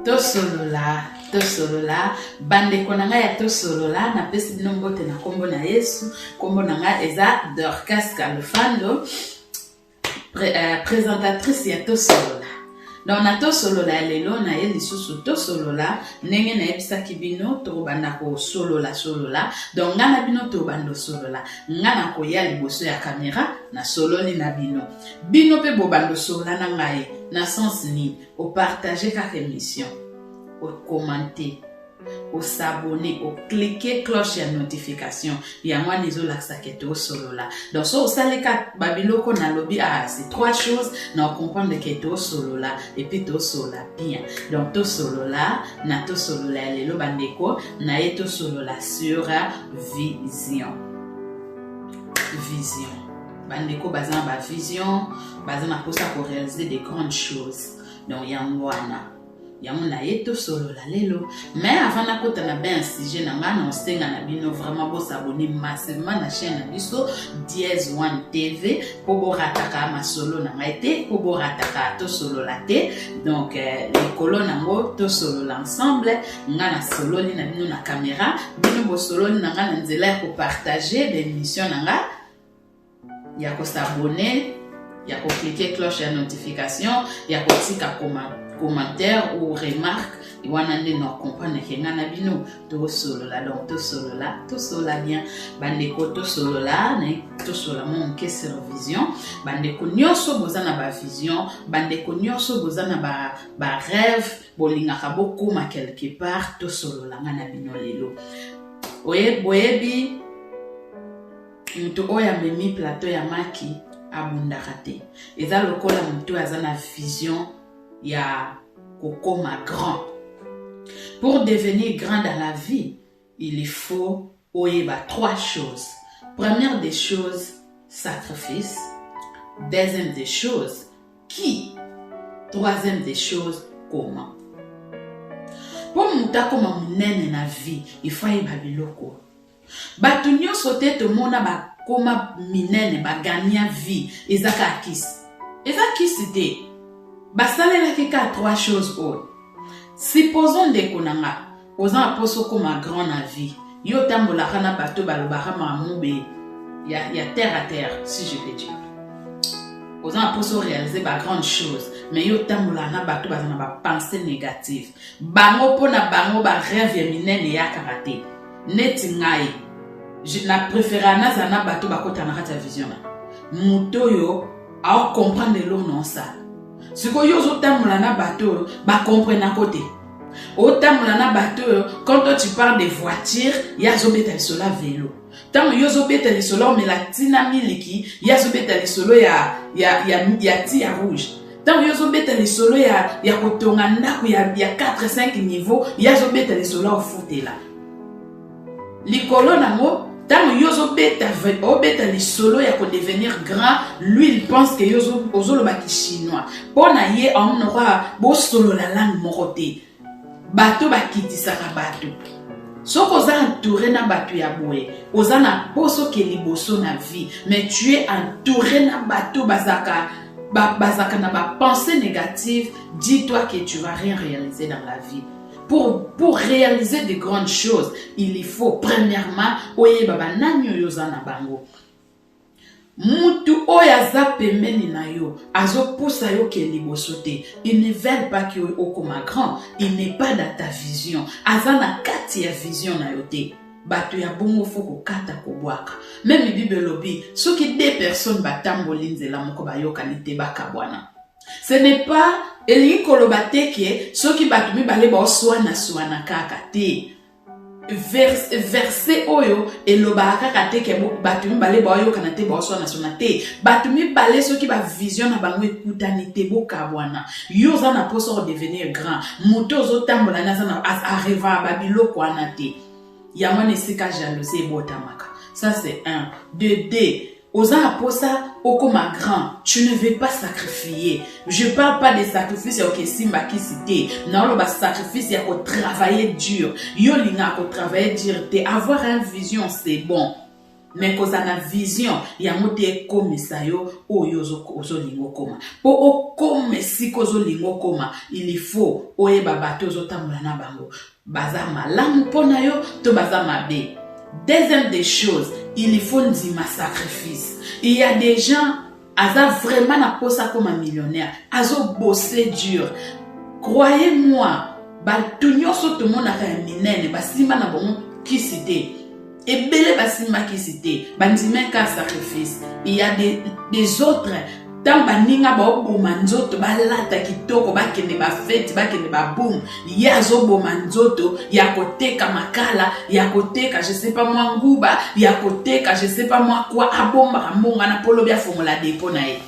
Tosolola, tosolola, bandeko na ngai ya tosolola, napesi bino mbote na nkombo na Yesu. Nkombo na ngai eza Dorcas Kalufando, présentatrice ya Tosolola. Donc na Tosolola ya lelo, naye lisusu tosolola ndenge nayebisaki bino, tokobanda kosolola solola. Donc ngai na bino tobanda osolola. Ngai nakoya liboso ya kamera, nasololi na bino, bino mpe bobanda osolola na ngai. Na sens nini? Opartage kaka émission, okommente, os'abonner, oclique cloche ya notification. Yango wana ezolakisa ke tosolola. Donc so osali ka babiloko nalobi, ah, c'est trois choses na ocomprendre ke tosolola, et puis tosolola bien. Donc tosolola, na tosolola ya lelo, bandeko, na ye tosolola sur vision. Vision, bandeko baza na bavision, baza na mposa koréaliser des grandes choses. Donc yango wana, yango na ye tosolola lelo. Mais avant nakota na bain sujet na ngai, na osenga na bino vraiment bos'abonner massivement na chaîne na biso Diez One TV, mpo borataka masolo na ngai te, mpo borataka tosolola te. Donc likolo nango tosolola ensemble. Ngai nasololi na bino na caméra, bino bosololi na ngai na nzela ya kopartage baémission na ngai, ya kos'abonner, ya koclique cloche ya notification, ya kotika commentaire ou remarque. Wana nde na comprendre ke ngai na bino tosolola. Donc tosolola, tosolola bien, bandeko, tosolola, tosolola mwa moke sur vision. Bandeko nyonso boza na bavision, bandeko nyonso boza na barêve, bolingaka bokóma quelque part, tosolola ngai na bino lelo. Boyebi, moto oyo amemi plateau ya maki abundaka te. Eza lokola moto oyo aza na vision ya kokóma grand. Pour devenir grand dans la vie, il faut oyeba trois choses. Première des choses, sacrifice. Deuxième des choses, qui. Troisième des choses, comment. Mpo moto akóma monene na vie, il faut ayeba biloko. Bato nyonso te tomona bakóma minene, bagania vie, eza kaka kisi, eza kisi te. Basalelaki kaka trois choses oyo. Supposons, ndeko na nga, oza na mposa okóma grand na vie, yo otambolaka na bato balobaka makambo be ya terre à terre, si je peux dire. Oza na mposa oréaliser bagrande chose, mais yo otambolaka na bato baza na bapensée négative. Bango, mpo na bango, barêve ya minene eyakaka te. Neti ngai, na préféra nazala na bato bakota na kati ya vision na moto oyo aocomprendre eloko na osala. Sikoyo yo ozotambola na bato oyo bacomprenako te. Otambola na bato oyo, quand toi tu parles de voiture, ye azobeta lisolo ya velo. Ntango yo ozobeta lisolo omela ntina miliki, ye azobeta lisolo ya ti ya rouge. Ntango yo ozobeta lisolo ya kotonga ndako ya 4 5 niveau, ye azobeta lisolo ya ofutela likolo nango. Ntango yo ozobeta, obeta lisolo ya kodevenir grand, lui il pense que yo ozolobaki chinois. Mpo na ye amonoko bosolola langue moko te. Bato bakitisaka bato. Soki oza entouré na bato ya boye, oza na poso ke liboso na vie, mais tu es entouré na bato bazalaka na bapensée négative, dis-toi que tu vas rien réaliser dans la vie. Pour réaliser de grandes choses, il faut premièrement oyeba banani oyo oza na bango. Mutu oyo aza pembeni na yo azopusa yo ke liboso te, il ne veut pas ke okoma grand, il n'est pas dans ta vision, aza na kati ya vision na yo te. Bato ya bongo, faut kokata, kobwaka. Même Bible elobi, soki deux personnes batamboli nzela moko, bayokani te, bakabwana. Ce n'est pas, elingi koloba te ke soki bato mibale baoswana-swana kaka te. Verset oyo elobaka kaka te ke bato mibale baoyokana te, baoswana-swana te. Bato mibale, soki bavision na bango ekutani te, bokabwana. Yo oza na mposa odevenir grand, moto ozotambola na aza na arêvaka babiloko wana te. Yango wana esika jalousie ebotamaka. Ça, c'est un. De deux, oza na mposa okoma grand, tu ne veux pas sacrifier. Je parle pas de sacrifice ya okesimba kisi te, naoloba sacrifice ya kotravailler dur. Yo olingaka kotravailler dur te. Avoir un vision, c'est bon. Mais kozala na vision yango te ekomisa yo oyo ozolinga okoma. Mpo okoma esika ozolinga okoma, il faut oyeba bato ozotambola na bango baza malamu mpo na yo to baza mabe. Deuxième des choses, il faut ndima sacrifice. Il y a des gens aza vraiment na posa akoma millionnaire, azobose dur. Croyez-moi, bato nyonso tomonaka ya minene basimba na bango kisi te, ebele basimba kisi te, bandimeka sacrifice. Il y a des autres, ntango baninga baoboma nzoto, balata kitoko, bakende bafeti, bakende baboum, ye azoboma nzoto ya koteka makala, ya koteka je sais pas mwa nguba, ya koteka je sais pas mwa kwa, abombaka mbongo wana mpo lobi afongola dépôt na ye.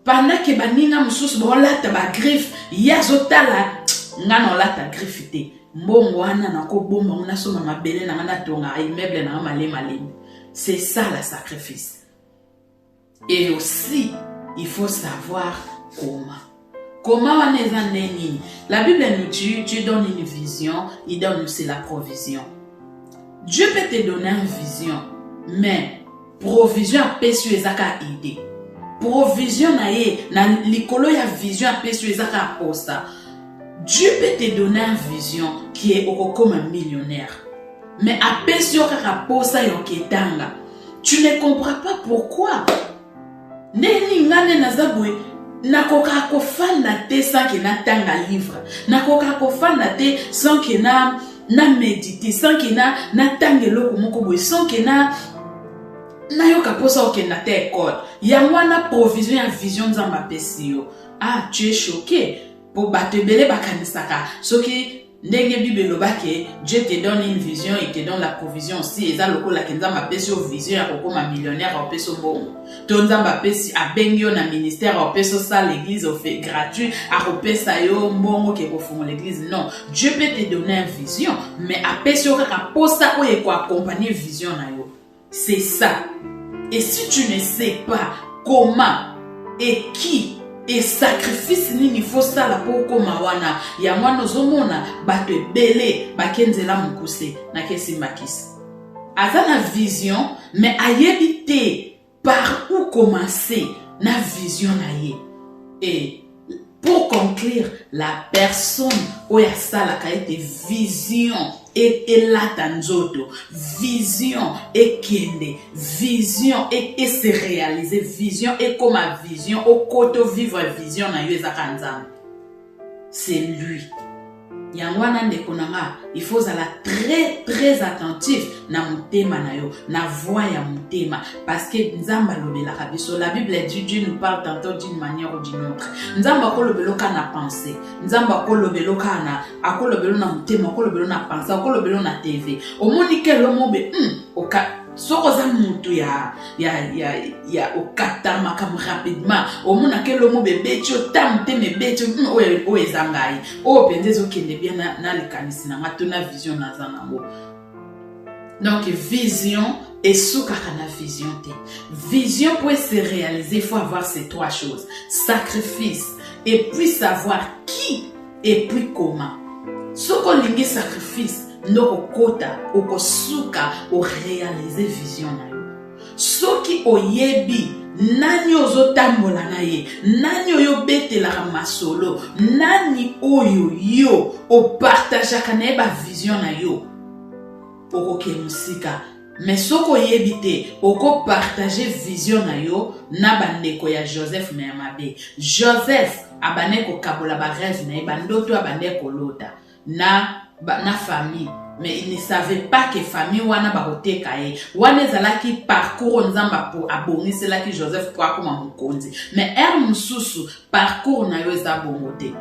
Pendant ke baninga mosusu baolata bagriffe, ye azotala: nga na olata griffe te, mbongo wana nakobomba ngo, nasomba mabele na nga, natonga immeuble na nga malemi malemi. C'est ça la sacrifice. Et aussi, il faut savoir comment. Comment wana eza nde nini? La Bible nous dit: Dieu donne une vision, il donne aussi la provision. Dieu peut te donner une vision, mais provision apesi yo eza kaka idée. Provision na ye na likolo ya vision apesi yo eza kaka posa. Dieu peut te donner une vision qui est okokoma millionnaire, mais apesi yo kaka posa ya oketanga. Tu ne comprends pas pourquoi. Ndenge nga nde naza boye, nakokaka kofanda te sans ke natanga livre, nakokaka kofanda te sans ke na méditer, sans ke na natanga eloko moko boye, sans ke na nayoka mposa okenda te ekole. Yango wana provision ya vision Nzambe apesi yo. Ah, tu es choqué, po bato ebele bakanisaka soki ndenge Bible elobaki: Dieu te donne une vision, il te donne la provision aussi, eza lokolaki Nzambe apesi yo vision ya kokóma millionnaire, apesi yo mbongo, to Nzambe apesi, abengi yo na ministère, apesi osala l'église ofe gratuit, akopesa yo mbongo ke kofungola l'église. Non, Dieu peut te donner une vision, mais apesi yo kaka posa oyo ekoaccompagne vision na yo. C'est ça. Et si tu ne sais pas comment et qui et sacrifice nini fosala mpo okóma wana, yango wana ozomona bato ebele bake nzela mokuse, nakesimbakisi. Aza na vision, mais ayebi te par où commencer na vision na ye. Et pour conclure, la personne oyo asalaka ete vision elata nzoto, vision ekende, vision ese réaliser, vision ekoma vision, okota vivre vision na yo, ezaka Nzambe, c'est lui. Yango wana, ndeko na nga, il faut ozala très très attentif na motema na yo, na voix ya motema, parce que Nzambe alobelaka biso. La Bible dit: Dieu nous parle tantôt d'une manière ou d'une autre. Nzambe akolobela oka na pensée, Nzambe akolobela oka na, akolobela na motema, akolobela na pensée, akolobela na TV. Omoni ke elomo be oka soki oza mutu ya okata makambo rapidement, omonaka elomo bebeti yo ta motema ebeti yo, oyo eza ngai, oyo mpenza ezokende bien na likanisi na nga to na vision naza nango. Donc vision esukaka na vision te. Vision, pour se réaliser, il faut avoir ces trois choses: sacrifice, et puis savoir qui, et puis comment. Soki olingi sacrifice nde okokota, okosuka oréaliser vision na yo. Soki oyebi nani ozotambola na ye, nani oyo obetelaka masolo, nani oyo yo opartageaka na ye bavision na yo, okokende mosika. Mais soki oyebi te, okopartage vision na yo na bandeko ya Joseph na ya mabe. Joseph abandaki kokabola barêve na ye, bandoto abandaki kolota na famille, mais il ne savait pas que famille wana bakoteka ye. Wana ezalaki parcours oyo Nzambe abongiselaki Joseph po akoma mokonzi. Mais heure mosusu parcours na yo eza bongo te.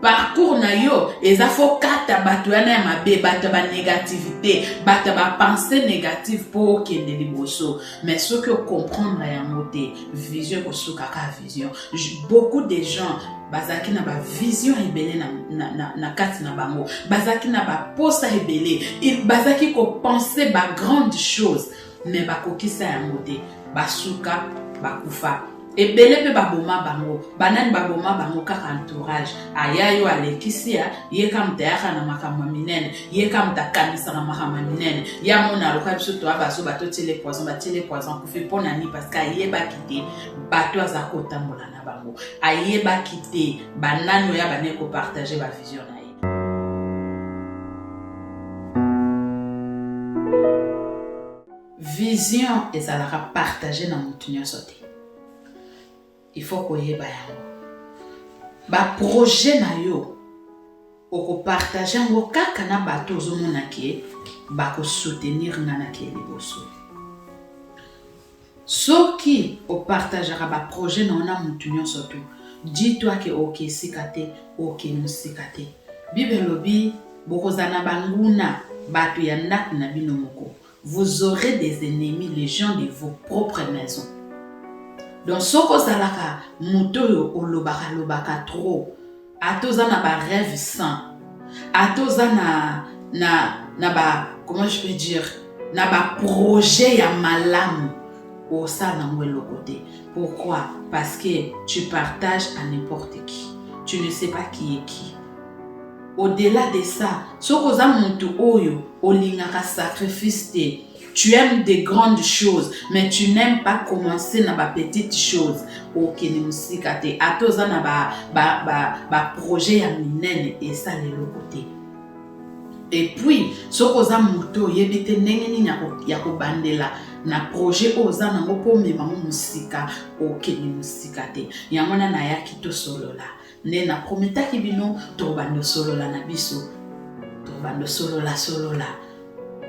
Parcours na yo eza fo kata bato wana ya mabe, bato ya banégativité, bato ya bapensée négative, mpo okende liboso. Mais soki ocomprendre yango te, vision ekosukaka vision. Beaucoup de gens bazalaki na bavision ebele na kati na bango, bazalaki na baposa ebele, bazalaki kopense bagrande chose, mais bakokisa yango te, basuka bakufa. Ebele pe baboma bango. Banani baboma bango? Kaka entourage. Aya yo alekisi ya ye ka moto ayaka na makambo ya minene, ye ka moto akanisaka makambo ya minene, ye amona lokola biso toya bazoba, totiele poison, batiele poison, akufi. Mpo na nini? Parce que ayebaki te bato aza kotambola na bango, ayebaki te banani oyo abandaki kopartage bavision na ye. Vision ezalaka partage na moto nyonso te, il faut koyeba yango. Baprojet na yo okopartage yango kaka na bato ozomona ke bakosoutenir nga na ke liboso. Soki opartageaka baprojet na yo na motu nyonso tu, dis-toi ke oke esika te, oke mosika te. Bible elobi bokozala na banguna, bato ya ndako na bino moko. Vous aurez des ennemis, les gens de vos propres maisons. Donc soki ozalaka moto oyo olobaka lobaka trop, ata oza na ba rêve sans, ata oza na na na ba, comment je peux dire, na ba projet ya malamu, osala nango eloko te. Pourquoi? Parce que tu partages à n'importe qui, tu ne sais pas qui est qui. Au-delà de ça, soki oza motu oyo olingaka sacrifice te, tu aimes de grandes choses mais tu n'aimes pas commencer na ba petites choses, okende mosika te. Ata oza na ba, ba, ba, ba projet ya minene, esala eloko te. Et puis soki oza moto oyebi te ndenge nini ya kobandela na projet oyo oza nango mpo omema ngo mosika, okende mosika te. Yango wana nayaki tosolola. Nde na prometaki bino tokobanda osolola na biso, tokobanda osolola solola,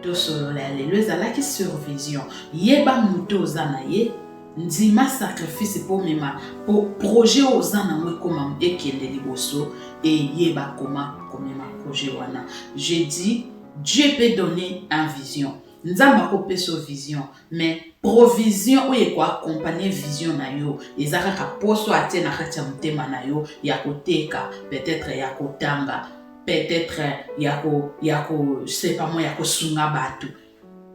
tosolola. Ya lelo ezalaki sur vision. Yeba moto oza na ye, ndima sacrifice mpo omema po projet oyo oza nango ekoma ekende liboso, eyeba koma komema projet wana. Je dis, Dieu peut donner un vision. Nzambe akopesa yo vision, mais provision oyo ekoaccompagne vision na yo eza kaka poso atie na kati ya motema na yo ya koteka, peut-être ya kotanga, peut-être ya ko ya ko je sais pas moi, ya kosunga bato.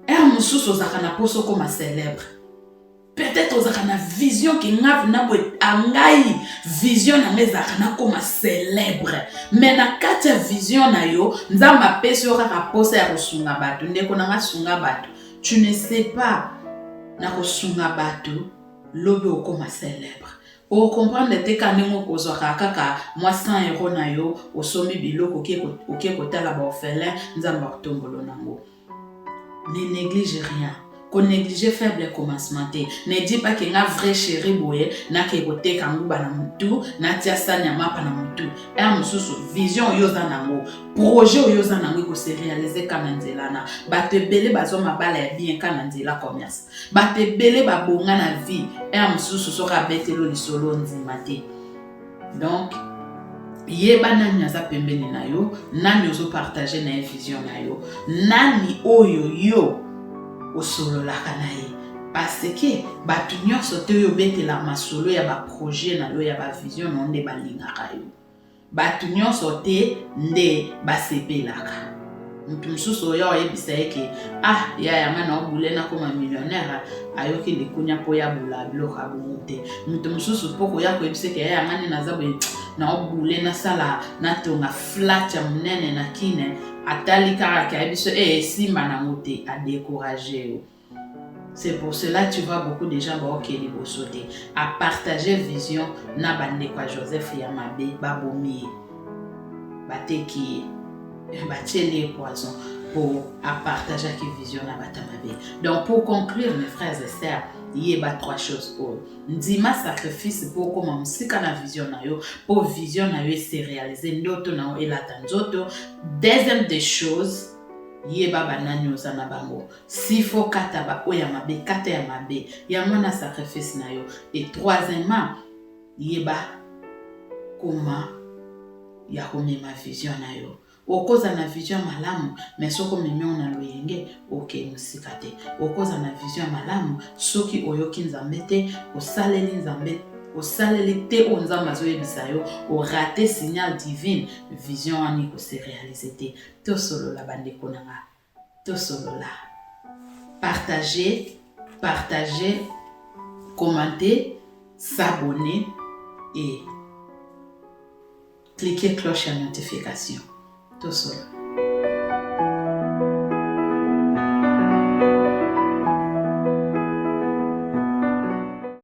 Heure mosusu ozalaka na poso okoma célèbre, peut-être ozalaka na vision ke nga na boye angai vision na nga ezalaka nakoma célèbre, mais na kati ya vision na yo Nzambe apesi yo kaka posa ya kosunga bato. Ndeko na nga, sunga bato. Tu ne sais pas, na kosunga bato lobi okoma célèbre. Okomprendre te ka ndenge okozwaka kaka mwa 100 euro na yo, osombi biloko, oke kotala baorphelin, Nzambe akotombolo nango. Ne néglige rien, konéglige faible commencement te. Ne dis pas ke nga vrai chéri boye, nake koteka nguba na mutu, natia sani ya mapa na mutu. Heure mosusu vision oyo oza nango, projet oyo oza nango ekose réaliser ka na nzela na bato ebele bazwa mabala ya bien ka na nzela commerce, bato ebele babonga na vie. Heure mosusu soki abeteli lisolo, ndima te. Donc yeba nani aza pembeni na yo, nani ozopartage na ye vision na yo, nani oyo yo osololaka na ye, parce que bato nyonso te oyo obetela masolo ya baprojet na yo, ya bavision na yo, nde balingaka yo. Bato nyonso te nde basepelaka. Moto mosusu oyo oyebisa ye ke ah, yaya, nga na obule nakoma millionnaire, ayoki likunya mpo ya bula biloko ya bongo te. Moto mosusu mpo koya koyebisa ke yaya, nga nde naza boye, na obule nasala natonga flat ya monene na kine, atali kaka ke ayebi so e esimba nango te, adécourage yo. C'est pour cela tu vois beaucoup de gens baoke liboso te. Apartage vision na bandeko ya Joseph ya mabe, babomi ye, bateki ye, batieli ye poison po apartageaki vision na bato ya mabe. Donc pour conclure, mes frères et sœurs, yeba trois choses oyo: ndima sacrifice mpo okóma mosika na vision na yo, mpo vision na yo ese réalise, ndoto na yo elata nzoto. Deuxième des choses, yeba banani oza na bango. S'il faut kata baoyo ya mabe, kata ya mabe yango wana, sacrifice na yo. Et troisièmement, yeba koma ya komema vision na yo. Okoza na vision malamu, mais soki omemi yango na loyenge, okei mosika te. Okoza na vision malamu, soki oyoki Nzambe te, osaleli Nzambe, osaleli te oyo Nzambe azoyebisa yo, orate signal divine, vision wana ekose réalise te. Tosolola, bandeko na nga, tosolola. Partager, partager, commenter. S'abonner et cliquer cloche ya notification. Tosolo.